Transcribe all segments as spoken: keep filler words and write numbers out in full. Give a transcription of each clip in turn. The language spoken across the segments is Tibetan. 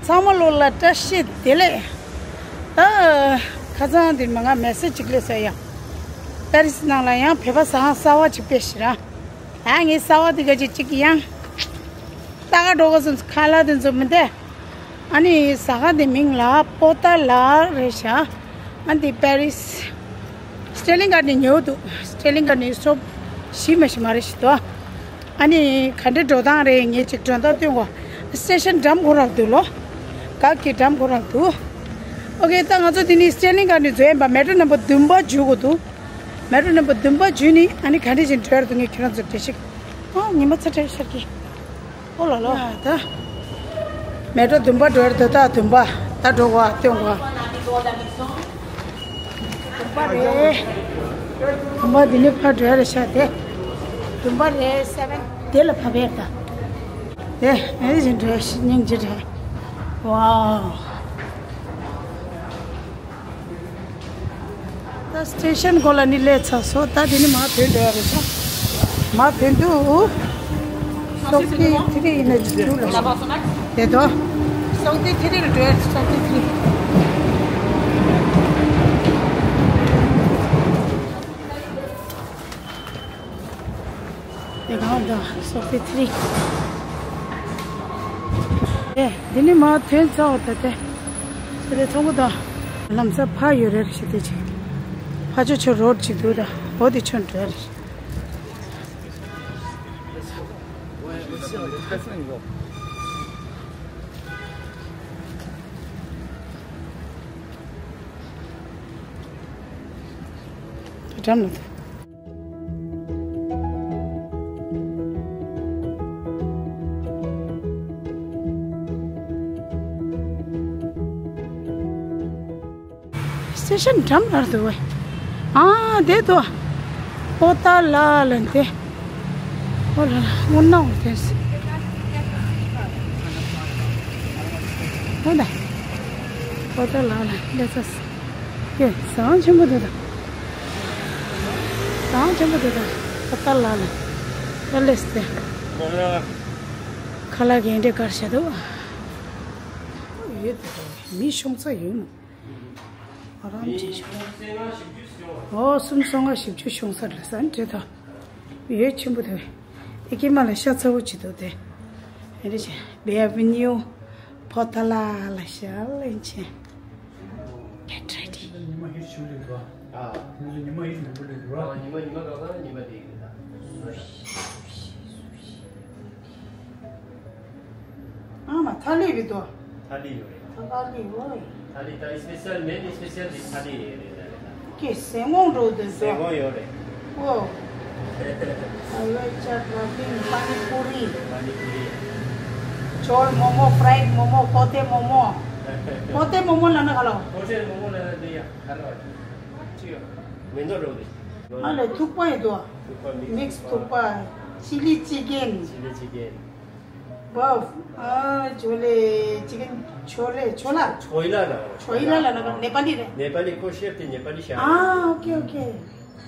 ཚང་མ་ལོ་ལ་བཀྲ་ཤིས་བདེ་ལེགས། ད་ཁ་སང་འདིར་མ་ང་མེ་སེ་ཇི་ཅིག་སླེབས་སོང་ཡ། པེ་རི་སི་ནང་ལ་ཡང་བོད་པ་ཟ་ཁང་གསར་པ་ཅིག་དཔེ་ཞེ་དྲག་ད་ངས་གསར་པ་འདི་ག་ཅིག་ཅིག་ཡང་ལྟ་ག་འགྲོ་ག་སོང་ཁ་ལག་དེ་ཚོ་མི་འདེ། ཨ་ནི་ཟ་ཁང་དེ་མིང་ལ་པོ་ཏ་ལ་རེད་ཤག་ཨ་འདི་པེ་རི་སི། སི་ཊེ་ལིང་ག་ནས་ཉོས་འདུག་སི་ཊེ་ལིང་ག་ནས་སོབ་ཞིམ་མ་ཞིམ་མ་རེད་ཞིག་འདུག་ཨ་ནི་ག་འདྲའི་འགྲོ་སྟངས་རེད། ངས་ཅིག་འགྲོ་སྟངས་སྟོན་གོ་སི་ཊེ་ཤན་འགྲམ་ཁོ་རང་འདུག་ལོ། ག་གི་འགྲམ་ཁོ་རང་འདུག་ཨོ་ཁེ། ད་ང་ཚོ་འདི་ནས་སི་ཊེ་ལིང་ག་ནས་འཛུལ་ཡིན་པ། མེ་ཊོ་ནམ་བར་བདུན་པ་འཇུག་དགོས་འདུག་མེ་ཊོ་ནམ་བར་བདུན་པ་འཇུས་ནས་ཨ་ནི་ག་འདྲ་ཞིག་འགྲོ་ཡ་རེད་འདུག་ངས་ཁྱེད་རང་ཚོར་འགྲེལ་བཤད། ཨོ་ཉི་མ་ཚ་དྲགས་ཤར་གི་ཨོ་ལ་ལོ། ཡ་ད། མེ་ཊོ་བདུན་པ་འགྲོ་ཡ་རེད་འདུག་ད་བདུན་པ་ད་འགྲོ་གོ་སྟོན་གོ་བདུན་པ་རེད། བདུན་པ་འདི་ནས་ཕར་འགྲོ་ཡ་རེད་ཤག་དེ། བདུན་པ་རེད། སེ་བེན། དེ་ལ་ཕ་བེར་ད། དེ་ཨེ་བཞིན་འགྲོ་ཡ་ཞིག་སྙིང་རྗེ་རེད། ཝའོ། ད་སི་ཊེ་ཤན་གོ་ལ་ནི་སླེབས་ཚར་སོང་། ད་དེ་ནི་མར་བུད་འགྲོ་ཡ་རེད་ཤག་མར་བུད་འདུག་སོག་ཐི་ཐི་རི་ཡིན་ན་འཇུ་ལ་དེ་དོ། སོག་ཐི་ཐི་རི་ལ་འགྲོ་ཡ། སོག་ཐི་ཐི་རི། དེ་གང་འདྲ་སོག་ཐི་ཐི་རི། ཨེ་འདི་ནི་མར་ཐོན་ཚར་བ་ད་དེ། དེ་ཚོང་པ་དང་། ལམ་སང་ཕར་ཡོད་རེད་ཞེས་དེ་ཅིག་ཕར་ཕྱོགས་ཕྱོགས་རོ་ཌི་ཅིག་འདུག་ད་འོ་དེ་ཕྱོགས་འགྲོ་ཡ་རེད། འགྲམ་ལ་འདུག་སི་ཊེ་ཤན་འགྲམ་ལ་འདུག་བས། ཨ་དེ་དོ། པོ་ཏ་ལ་ལ་དེ། ཨོ་ལ་ལ་སྔོན་ན་འོ་དེ་སི། ཨོ་ད། པོ་ཏ་ལ་ལ་ལེ་ཚ་སི། ཀེ་ཟ་ཁང་ཆེན་པོ་འདུག་ད། ཟ་ཁང་ཆེན་པོ་འདུག་ད། པོ་ཏ་ལ་ལ་ལེ་ཚ་དེ། ཁ་ལག་གི་འདྲེ་དཀར་ཤ་འདུག་ཡོད་དེ་མི་ཤོང་ས་ཡོད་མོ། ཨ་རམ་ཅིག་ཤོང་། ཨོ་སུམ་སོ་ལྔ་བཞི་བཅུ་ཤོང་ས་རེད་ས་འདྲེ་ད། ཡོད་ཆེན་པོ་དེ། ཨེ་ཀེ་མ་ལ་ཤ་ཚ་བོ་ཅིག་འདུག་དེ། ཨེ་རེ་ཆེ། Bienvenue Potala ལ་ཤ་ལེན་ཆེ། Get ready. ཉི་མ་ཧིར་ཆུ་ལེན་འགྲོ། ཨ། ང་ཚོ་ཉི་མ་ཧིར་ཆུ་ལེན་འགྲོ། ཨ། ཉི་མ་ཉི་མ་གང་ས་ཉི་མ་དེ་ཡིན་ད། ཨ་མ་ཐ་ལི་བི་དོ། ཐ་ལི་ཡོད་རེད། ཐ་ལི་ཡོད་རེད། ཐ་ལི་ད་སི་པེ་ཤལ་མེན་སི་པེ་ཤལ་དེ་ཐ་ལི་ཡོད་རེད་ད་རེད་ད། ཀེ་ཟས་སྔོང་འགྲོ་དེ་ཟས་སྔོང་ཡོད་རེད། ཨོ། ཨ་ལེ་ཅག་ར་ཏིང་པ་ནི་པུ་རི། པ་ནི་པུ་རི། ཅོལ་མོ་མོ། fried མོ་མོ། པོ་ཏེ་མོ་མོ། པོ་ཏེ་མོ་མོ་ལ་ན་ག་ལོ། པོ་ཏེ་མོ་མོ་ལ་ན་དེ་ཡ་ག་ལོ། ཅི་ཡོད། མེ་ནོ་རོ་དེ། ཨ་ལེ་ཐུག་པ་ཡོད་དོ། ཐུག་པ་མིག་སི་མིག་སི་ཐུག་པ། ཅི་ལི་ཅི་ཀེན། ཅི་ལི་ཅི་ཀེན། བའོ། ཨ་ཆོ་ལེ། ཅི་ཀེན་ཆོ་ལེ། ཆོ་ལ། ཆོ་ཡི་ལ་ལ། ཆོ་ཡི་ལ་ལ་ན་ནེ་པ་ལི་རེད། ནེ་པ་ལི་ཁོ་ཤེབ་དེ་ནེ་པ་ལི་ཤ། ཨ་ཨོ་ཁེ་ཨོ་ཁེ།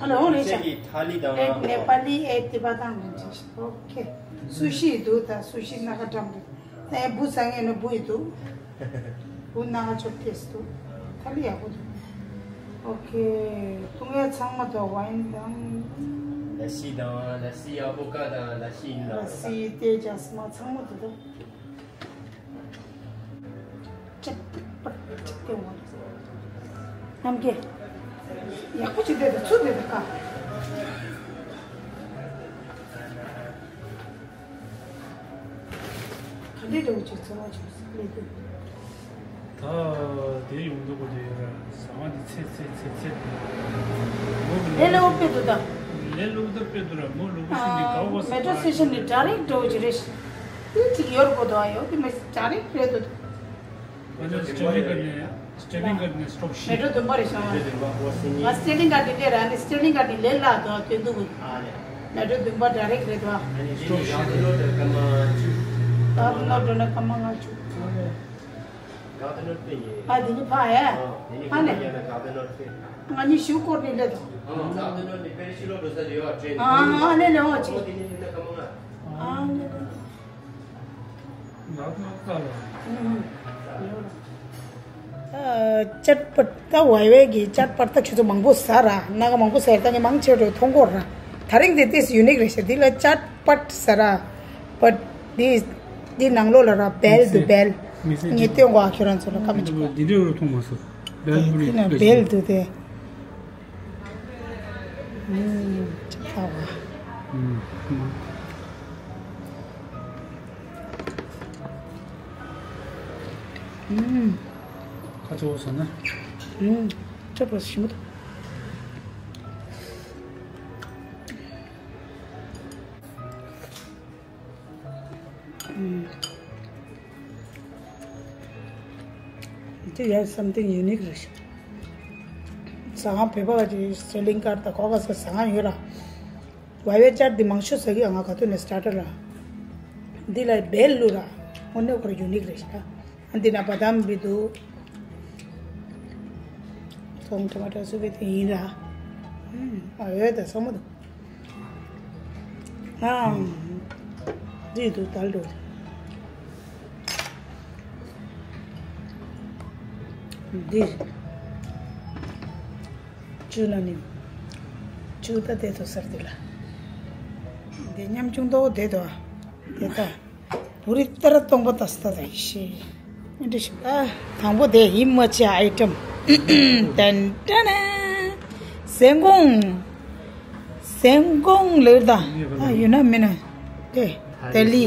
ཨ་ལེ་ཨོ་རེད་ཤ། ཁྱེད་ཀྱིས་ཐ་ལི་དང་། ཨེ་ནེ་པ་ལི་ཨེ་ཏི་པ་དང་མི་འདྲ་ཤ། ཨོ་ཁེ། སུ་ཤི་འདུག་ད་སུ་ཤི་སྣ་ཁ་འགྲམ་རེད། ཨེ་འབུ་ཟ་ངེས་ནི་འབུ་ཡི་འདུག་འབུ་སྣ་ཁ་ཆོ་ཏེས་འདུག་ཐ་ལི་ཡག་པོ་འདུག་ཨོ་ཁེ། བཏུང་ཡ་ཚང་མ་དང་ཝའིན་དང་། ལ་སི་དང་། ལ་སི་ཨ་བོ་ཀ་དང་། ལ་སི་ཡིན་ལ། ལ་སི་ཏེ་ཇ་སི་མ་ཚང་མ་དང་དང་། ཅིག་ཏེ་པར་ཅིག་ཏེ་ཝང་། ནམ་གེ། ཡག་པོ་ཅིག་བསྡད་དང་ཚུར་བསྡད་དང་ཀ་ག་འདྲས་འདྲ་བོ་ཅིག་འཚོ་བ་ཅིག་སླེབས་དུས། ད་དེ་ཡོང་འདུག་གོ་དེ་ཡོད་ར། ཟ་ཁང་དེ་ཚེ་ཚེ་ཚེ་ཚེ་དེ། ལས་སླ་པོ་དཔེ་འདུག་ད། ལས་སླ་པོ་ད་དཔེ་འདུག་ར། མོ་ལུག་པོ་ཤིན་ཏེ་དགའ་བོ་ས། མེ་ཊོ་སི་ཊེ་ཤན་ནི་ཌའི་རེག་འགྲོ་གི་རེད། དེ་ཅིག་ཡོད་གོ་ད་ཡོད་དེ་མེད་ཌའི་རེག་རེད་འདུག་ང་ཚོ་སི་ཊེ་ལིང་ག་ནས་སི་ཊེ་ལིང་ག་ནས་སི་ཊོབ་ཤིག་མེ་ཊོ་བདུན་པ་རེད་ཤག་ང་སི་ཊེ་ལིང་ག་དེ་ལས་ར་ནི་སི་ཊེ་ལིང་ག་དེ་ལས་སླ་དོ་དོན་འདུག་མེ་ཊོ་བདུན་པ་ཌའི་རེག་རེད་དོ། སི་ཊོབ་ཤིག་ད་བུ་ནོར་འགྲོ་ན་སྐར་མ་ལྔ་བཅུ། ཨ་དེ་ནི་ཕ་ཡ། ཨ་ནི་ང་གཉིས་ཞུ་སྐོར་ནས་སླེབས་དང་། ཨ་ལེ་ལེ་འོ་ཅི། ཨ་ལེ་ལེ། ནག་ཐོག་ལྟ་ལ། ཨུམ། ཅཊ་པཊ་ད་ཝའི་ཝའི་གི་ཅཊ་པཊ་ད་ཁྱོད་ཚོ་མང་པོ་ཟ་ར། སྣ་ཁ་མང་པོ་ཟ་ཡ་ད་ངས་མང་ཆེ་བ་མཐོང་གོ་ར། ད་རིང་དེ་ཏིས་ཡུ་ནིག་རེད་ཤག་འདི་ལ་ཅཊ་པཊ་ཟེར་ར། པཊ་འདི་འདི་ནང་ལོགས་ལ་ར་བེལ་འདུག་བེལ། མི་ཟེར། ངས་སྟོན་གོ་ཨ་ཁྱོད་རང་ཚོ་ལ་ཀ་མེད་ཅིག་གོ། འདི་འདྲ་བོ་མཐོང་མ་སོང་། བེལ་འདི་ན་བེལ་འདུག་དེ། ཨུམ། ཅི་ལྟ་བ། ཨུམ། ཨུམ། ཁ་ཚོ་བཟོ་ན། ཨུམ། ཅི་པོ་ཞིམ་པོ་འདུག་ཨུམ། འདི་ཡང་something unique རེད་ཤག་ཟ་ཁང་བོད་པ་ག་ཅིག་selling card དང་ཁོ་ག་ས་ཟ་ཁང་ཡོད་ར། ཝའི་ཝའི་ཅཊ་འདི་མང་ཤོས་ཟ་གི་ང་ག་དུས་ནས་starter ར། འདི་ལ་བེལ་བླུགས་ར། དངོས་གནས་ཁོ་ར་ཡུ་ནིག་རེད་ཤག་ཨ་འདི་ན་བ་དམ་བི་འདུག་ཐོང་ཊོ་མ་ཊོ་སུ་བི་དེ་ཡིན་ར། ཨ་འོད་ད་སོ་མོ་འདུག་ཨ། འདི་འདུག་དལ་འགྲོ། འདི། ཆུ་ན་ནི། ཆུ་ད་དེ་ཐོ་སར་དེ་ལ། འདི་ཉམ་ཆུང་དོ་དེ་དོ། དེ་ད། བུ་རི་ཏར་སྟོང་པ་ཏ་སི་ཏ་ད་ཡི་ཤེས། ཨེ་འདྲ་ཞིག་ད་དང་པོ་དེ་ཧི་མ་ཆི་ཨའི་ཊེམ། ཏན་ཏན། ཟན་གོང་། ཟན་གོང་ལེར་ད། ཨ་ཡོད་ན་མེད་ན། དེ་ཏ་ལི།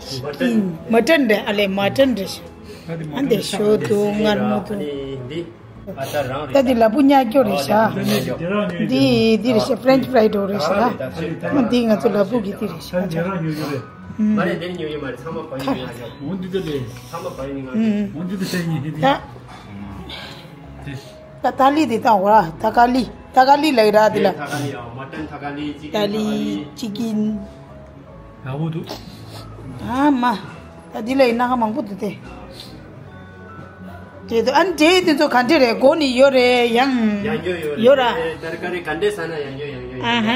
ཅི་ཀིན་མ་ཊན་རེད་ཨ་ལེ་མ་ཊན་རེད་ཤག་ཨ་འདི་ཞོ་འདུག་མངར་མོ་འདུག་ད་འདི་ལ་ཕུག་ཉག་སྐྱོ་རེད་ཤག་འདི་འདི་རེད་ཤག French fry འགྲོ་རེད་ཤག་འདི་ང་ཚོ་ལ་ཕུག་གི་འདི་རེད་ཤག་མ་རེད་དེ་ཉོ་ཡོད་མ་རེད་ཚང་མ་གོ་ཡིན་ང་ཡོད། འོ་འདི་ད་དེ། ཚང་མ་གོ་ཡིན་ང་ཡོད། འོ་འདི་ད་དེ་ཉིད་དེ། ད། ད་ཏ་ལི་དེ་ད་འོ་ར་ཏ་ཀ་ལི་ཏ་ཀ་ལི་ལ་ཡི་ར་དེ་ལ། ཏ་ཀ་ལི་ཨ་མ་ཊན་ཏ་ཀ་ལི་ཅི་ཀིན་ཏ་ཀ་ལི། ཅི་ཀིན། ཡག་པོ་འདུག་ཨ་མ། ད་འདི་ལ་ཡི་སྣ་ཁ་མང་པོ་འདུག་སྟེ། དེ་དུ་ཨན་དེ་དེ་ཚོ་ག་འདྲ་རེད་གོ་ནི་ཡོད་རེད་ཡང་། ཡང་ཡོད་ཡོད་ཡོད་ར། རེད་ཏར་ཀ་རི་ག་འདྲ་ས་ན་ཡང་ཡོད་ཡང་ཡོད་ཡང་ཡོད། ཨ་ཧ་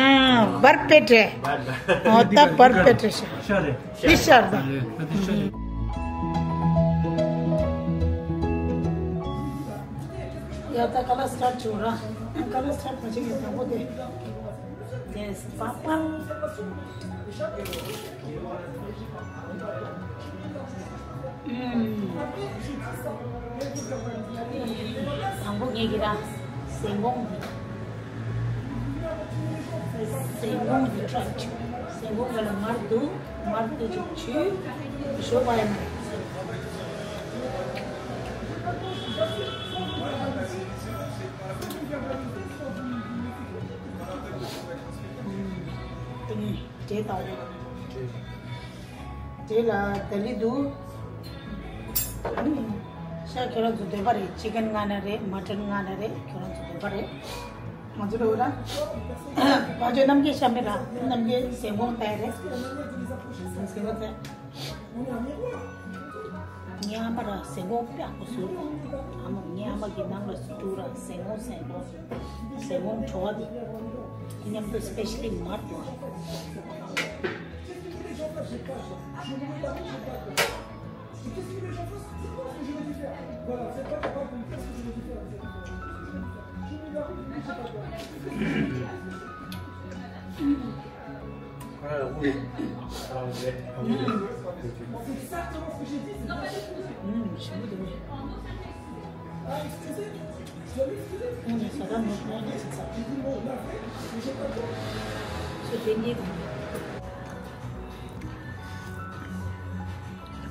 བར་པེ་ཏྲེ། བར་བར། ཨོ་ད་བར་པེ་ཏྲེ་ཤ། ཤ་རེད། འདི་ཤར་ད། ད་འདི་ཤར་རེད། ཡ་ད་ཀ་ལ་སི་ཊར་ཊི་བྱུང་ར། ཀ་ལ་སི་ཊར་ཊི་མ་བྱེད་ངས་དང་པོ་དེ། དེ་པ་པ། ཨུམ། དང་པོ་ངས་ཀྱི་ར། ཟན་གོང་གི། ཟན་གོང་གི་ཊ་རའི་བྱེད། ཟན་གོང་ག་ལ་མར་འདུག་མར་དེ་ཅིག་ཆུ། ཞོ་བ་ཡ་མ། ཨུམ། དེ་ནི་འབྲས་དང་། དེ་ལ་ཏ་ལི་འདུག་ཨ་ནི་ཤ་ཁྱོད་རང་ཚོ་འདོད་པ་རེད། ཅི་ཀིན་མངགས་ན་རེད། མ་ཊན་མངགས་ན་རེད། ཁྱོད་རང་ཚོ་འདོད་པ་རེད། ང་ཚོ་ལ་འོ་ན་ཕ་ཆོས་རྣམ་རྒྱལ་ཤ་མེད་ར་རྣམ་རྒྱལ་ཟན་གོང་བལྟས་རེད། ཟན་གོང་བལྟས། ངའི་ཨ་མ་ར་ཟན་གོང་དཔེ་ཡག་པོ་བཟོས་རེད། ཨ་མ་ངའི་ཨ་མ་གི་ནང་ལ་སུ་འགྲོ་ར་ཟན་གོང་ཟན་གོང་ཟན་གོང་བྲོ་བ་འདི་མཉམ་དུ་སི་པེ་ཤ་ལི་མར་འགྲོ།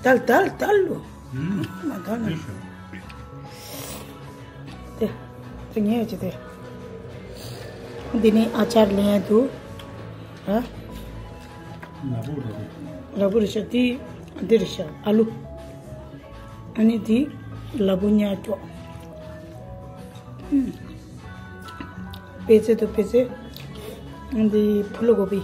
དལ་དལ་དལ་ལོ། ཨུམ། མ་དལ་ནི། དེ། དེ་ངས་ཅི་དེ། འདི་ནི་ཨ་ཅར་ལེན་ཡ་འདུག་ཨ། ལ་ཕུག་རེད། ལ་ཕུག་རེད་ཤག་འདི། འདི་རེད་ཤག་ཨ་ལུ། ཨ་ནི་འདི། ལ་ཕུག་ཉག་སྐྱོག་ཨུམ། པེ་ཙེ་དང་པེ་ཙེ། འདི་ཕུ་ལུ་གོ་བི།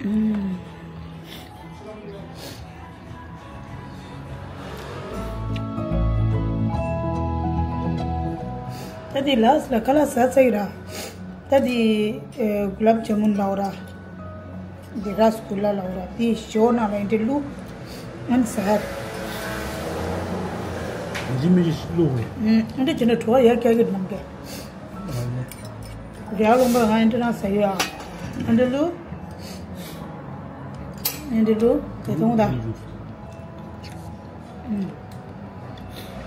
ཨུམ། ད་དེ་ལ་ལ་ཁ་ལག་ཟ་ཚར་ཡོད་ར། ད་འདི་གུ་ལབ་ཇ་མུན་ལབ་ར། འདི་ར་སི་གུ་ལ་ལབ་ར། འདི་ཞོ་ནང་ལ་འདི་བླུགས། ཨན་ཟ། འདི་མི་བླུགས་རེད། ཨན་འདི་ཅི་ན་བྲོ་བ་ཡར་སྐྱ་གི་ནམ་གི། རྒྱ་ལུང་པ་ང་འདི་ན་ཟ་ཡོད་ཨ། ཨན་འདི་བླུགས། ཨན་འདི་བླུགས་དེ་ཐོང་ད།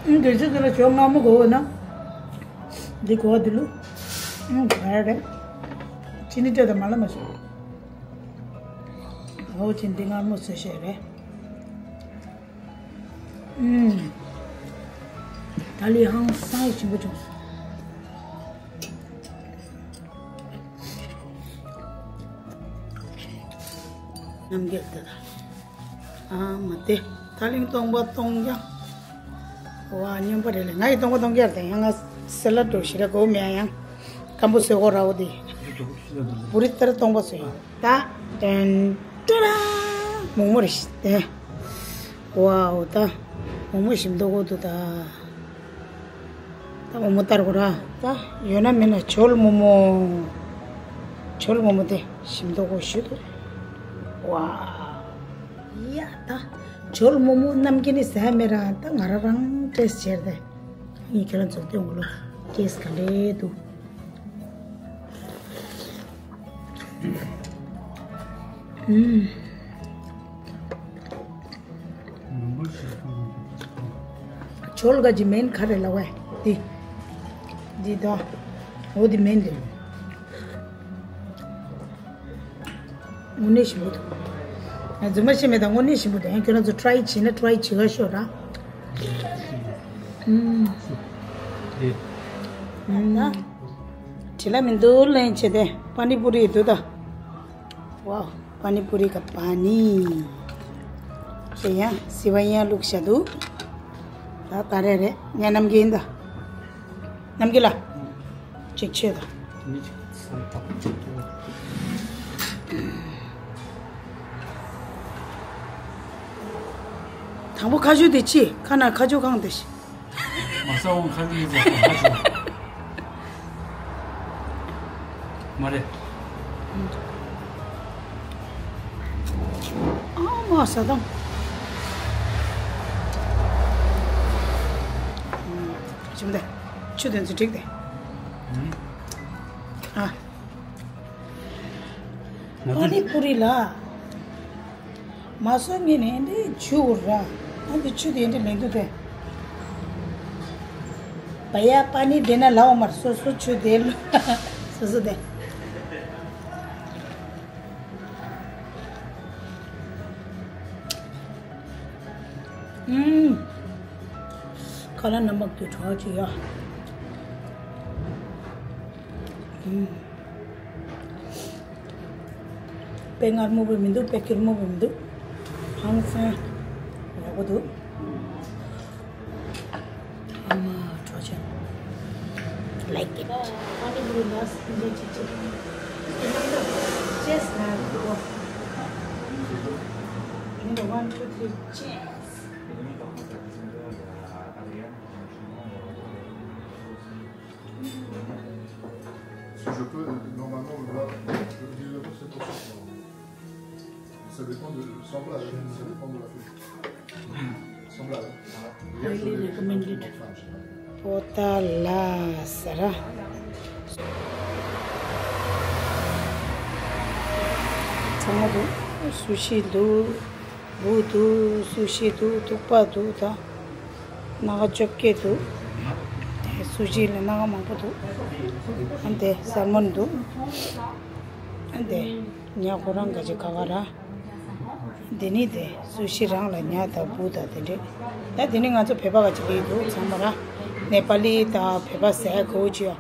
ཨན་འདི་ཅི་ཟེར་ལ་ཞོ་མངར་མོ་གོ་བ་ན། འདི་གོ་བ་འདི་བླུགས། ཨུམ། རེད་རེད། ཅི་ནི་སྤྲད་དང་མ་ལ་མ་ཞོ། ཨོ་ཅི་འདི་མངར་མོ་བཟོས་བཤད་རེད། ཨུམ། ད་ལི་ཧང་སང་ཞིམ་པོ་བྱུང་སོང་། རྣམ་རྒྱལ་དེ་དང་། ཨ་མ་དེ། ད་ལིང་སྟོང་པ་སྟོང་རྐྱང་། ཝ་སྨྱོན་པ་རེད་ལེ། ང་ཡི་སྟོང་པ་སྟོང་རྐྱང་རེད་དེ། ཡང་ང་སེ་ལ་འགྲོ་ཞེ་དྲག་གོ་མེད་ཡང་། སྐམ་པོ་བཟོས་གོ་ར་བོ་དེ། བུ་རི་ལྟར་སྟོང་པ་བཟོས་ཡོང་། ད་ཏན་ཏྲ་མོག་མོག་རེད་ཤི་དེ། ཝའོ་ད། མོག་མོག་ཞིམ་མདོག་གོ་འདུག་ད། ད་མོག་མོག་ལྟར་གོ་ར། ད་ཡོད་ན་མེད་ན་ཇོལ་མོག་མོག་ཇོལ་མོག་མོག་དེ་ཞིམ་མདོག་གོ་ཞུ་འདུག་ཝའོ། ཡ་ད། ཇོལ་མོག་མོག་རྣམ་རྒྱལ་ནི་ཟ་མེད་ར། ད་ང་ར་རང་ཊེ་སི་ཊི་བྱེད་དེ། ངས་ཁྱེད་རང་ཚོར་སྟོན་གོ་ལོ། ཊེ་སི་ཊི་ག་འདྲས་འདུག་ཨུམ། ཇོལ་ག་ཅི་མེན་ཁ་རེ་ལ་ཝེ། འདི། འདི་དོ། འོ་འདི་མེན་འདི། དངོས་གནས་ཞིམ་པོ་འདུག་ང་རྫུན་མ་བཤད་མེད་ད། དངོས་གནས་ཞིམ་པོ་འདུག་ཡང་ཁྱོད་རང་ཚོ་ཊི་རའི་བྱེད་ན་ཊི་རའི་བྱེད་ག་ཤོག་ར། ཨུམ། ཨུམ། བྲེལ་ལ་མི་འདུག་ལན་བྱེད་དེ། པ་ནི་པུ་རི་འདུག་ད། ཝའོ། པ་ནི་པུ་རི་ག་པ་ནི། དེ་ཡང་སི་བ་ཡང་བླུགས་བཞག་འདུག་ད་ད་རེ་རེ་ངས་རྣམ་རྒྱལ་ཡིན་ད། རྣམ་རྒྱལ་ལ། ཅིག་ཆོད་ད། དང་པོ་ཁ་ཆུ་དེ་ཅི་ཁ་ན་ཁ་ཆུ་གང་དེ་ཤི། མ་ས་འོང་ཁ་ལི་ཡི་ཁ་ཆུ། མ་རེད། ཨ་མ་ས་དང་། ཞིམ་དེ། ཆུ་དེ་ཚོ་འགྲིག་དེ། ཨ། ང་ཚོ་པ་ནི་པུ་རི་ལ། མ་སོ་ངེ་ནས་འདི་ཆུ་འུར་ར། ཨ་འདི་ཆུ་དེ་འདི་ལེན་དུ་དེ། བ་ཡ་པ་ནི་དེ་ན་ལའོ་མར་སོ་སོ་ཆུ་དེ་ལ། སོ་སོ་དེ། ཨུམ། ཁ་ལ་ནམ་བག་དུ་གྲོགས་ཅི་ཡ། ཨུམ། དཔེ་མངར་མོ་བོ་མི་འདུག་དཔེ་སྐྱུར་མོ་བོ་མི་འདུག་ཧང་སང་ཡག་པོ་འདུག་ཨ་མ་གྲོགས་ཅན། Like it. Cheers. One, two, three, cheers. Si je peux, normalement, là, je dis le c'est pour ça. Ça dépend de, semblable, ça dépend de la feuille. Semblable. Highly recommended. པོ་ཏ་ལ་ཟེར། ཚང་མ་འདུག་སུ་ཤི་འདུག་བུ་འདུག་སུ་ཤི་འདུག་ཐུག་པ་འདུག་ད། སྣ་ཁ་བཅོ་བརྒྱད་འདུག་དེ་སུ་ཤི་ལ་སྣ་ཁ་མང་པོ་འདུག་ཨ་འདི་སལ་མོན་འདུག་ཨ་འདི་ཉ་ཁོ་རང་ག་ཅི་ག་ག་ར། འདི་ནི་དེ་སུ་ཤི་རང་ལ་ཉ་དང་བུ་དང་དེ་འདྲས། ད་འདི་ནི་ང་ཚོ་བོད་པ་ག་ཅི་ལས་འདུག་ཚང་མ་ར། ནེ་པ་ལི་དང་བོད་པ་ཟས་གོ་ཅི་ཡ།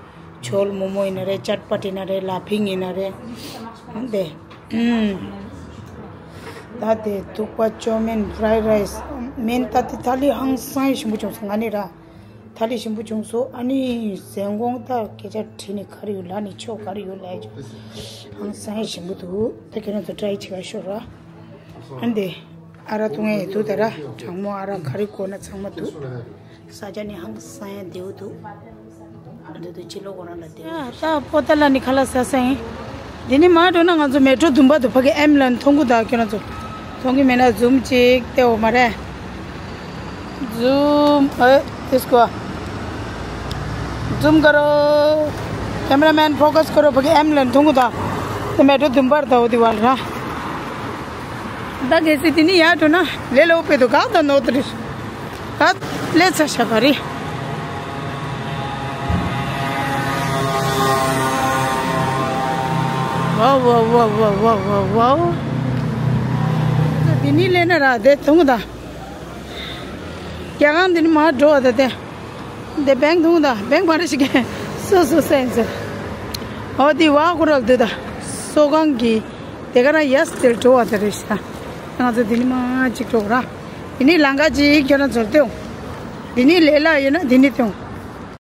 ཇོལ་མོ་མོ་ཡིན་ན་རེད། ཅཊ་པ་ཊི་ཡིན་ན་རེད། ལ་ཕིང་ཡིན་ན་རེད། འདི། ཨུམ། ད་དེ་ཐུག་པ་ཅོ་མིན་ཕ་རའི་རའི་སི་མིན། ད་དེ་ཐ་ལི་ཧང་སང་ཞིམ་པོ་བྱུང་སོང་། ང་ནི་ར་ཐ་ལི་ཞིམ་པོ་བྱུང་སོང་། ཨ་ནི་ཟན་གོང་ད་སྐད་ཆ་དྲིས་ནས་ག་རེ་ཡོད་ལ་ནི་ཆོ་ག་རེ་ཡོད་ལ་ཧང་སང་ཞིམ་པོ་འདུག་ད་ཁྱེད་རང་ཚོ་ཊ་རའི་བྱེད་ག་ཤོག་ར། ཨ་འདི་ཨ་ར་བཏུང་ཡས་འདུག་ད་ར་གྲང་མོ་ཨ་ར་ག་རེ་དགོས་ན་ཚང་མ་འདུག་ས་ཆ་ནི་ཧང་སང་ཡ་བདེ་བོ་འདུག་འདི་དུ་ཕྱི་ལོགས་ཁོ་རང་ལ་བསྡད། ད་པོ་ཏཱ་ལ་ནི་ཁ་ལག་ཟ་ས་ཡིན། འདི་ནི་མ་འགྲོ་ན་ང་ཚོ་མེ་ཊོ་དུམ་པ་དུ་ཕ་གི་ཨེམ་ལ་མཐོང་གི་ད་ཁྱོད་རང་ཚོ། མཐོང་གི་མེད་ན་ཛུམ་ཅིག་སྟེ་འོ་མ་རེད། ཛུམ་ཨེ་དེ་སྐོ། ཛུམ་ཀ་རོ། ཀེམ་ར་མེན་ཕོ་ཀས་ཀ་རོ། ཕ་གི་ཨེམ་ལ་མཐོང་གི་ད། དེ་མེ་ཊོ་དུམ་པར་ད་འོ་དི་བར་ར། ད་གལ་སྲིད་དེ་ནི་ཡར་འགྲོ་ན་ལེ་ལོ་པེ་དུ་གག་ད་ནོ་ཏི་རི། ད་ལེ་ཚ་ཤ་བ་རི། ཝའོ་ཝའོ་ཝའོ། དེ་ནི་ལེ་ན་ར་དེ་ཐུང་ད། རྒྱ་གང་དེ་ནི་མ་འགྲོ་བ་ད་དེ། དེ་བེང་ཐུང་ད་བེང་བ་ར་ཞིག་གེ། སོ་སོ་སེན་སེ། ཨོ་དེ་བ་ཁོ་ར་དུ་ད། སོ་གང་གི། དེ་ག་རང་ཡས་དེར་འགྲོ་བ་དེ་རེད་ཤག་ང་ཚོ་འདི་ནི་མ་གཅིག་འགྲོ་ར། འདི་ནི་ལང་ཀ་གཅིག་ཁྱོད་རང་ཚོར་སྟོན། འདི་ནི་ལས་ལ་ཡོད་ན་འདི་ནི་སྟོན།